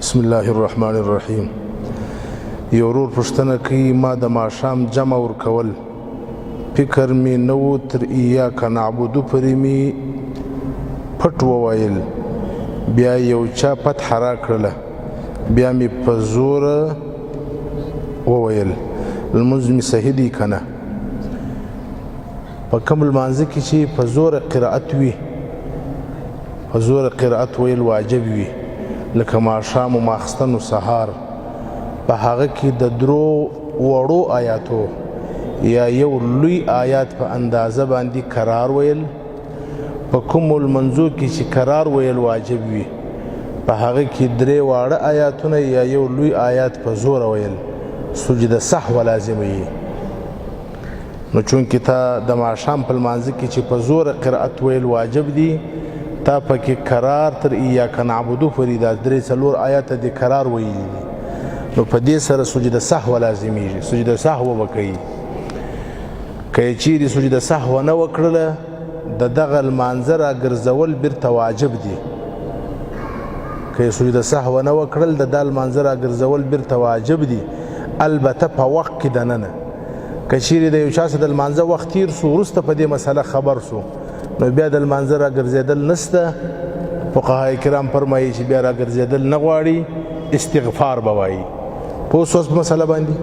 بسم الله الرحمن الرحیم. یو ورور پوښتنه کوي، ما د ماښام جمع ورکول، فکر مې نه و، تر ایاک نعبدو پورې مې پټ وویل، بیا یو چا فتح راکړله، بیا مې په زوره وویل، لمونځ مې صحیح دی که نه؟ په کوم لمانځه کې چې په زوره قرائت وي، په زوره قرائت ویل واجب وي، لکه ماښام او ماخستن او سهار، په هغه کې د درو وړو آیاتو یا یو لوی آیات په اندازه باندې قرار ویل. په کوم لمنځو کې چې قرار ویل واجب وي، په هغه کې درې واړه آیاتونه یا یو لوی آیات په زور ویل سجده سهو لازموي. نو چونکه تا د ماښام په لمانځه کې چې په زوره قرائت ویل واجب دي، تا پکې قرار تر ایاک نعبدو پورې دا درې څلور آیات د قرار ویلي دي، نو په دې سره سجده سهو لازمیږي، سجده سهو وکړي. که چیرې سجده سهو نه وکړله، د دغه لمانځه راګرځول بیرته واجب دي. که سجده سهو نه وکړل، د دغه لمانځه راګرځول بیرته واجب دي، البته په وخت کې دننه. که چیرې د یو چا سره د لمانځه وخت تیر سو، وروسته په دې مسله خبر سو، نو بیا د لمانځه راګرځېدل نسته. فقهای کرام فرمایي چې بیا راګرځېدل نه غواړي، استغفار به وایي. پوه سوس په مسله باندې؟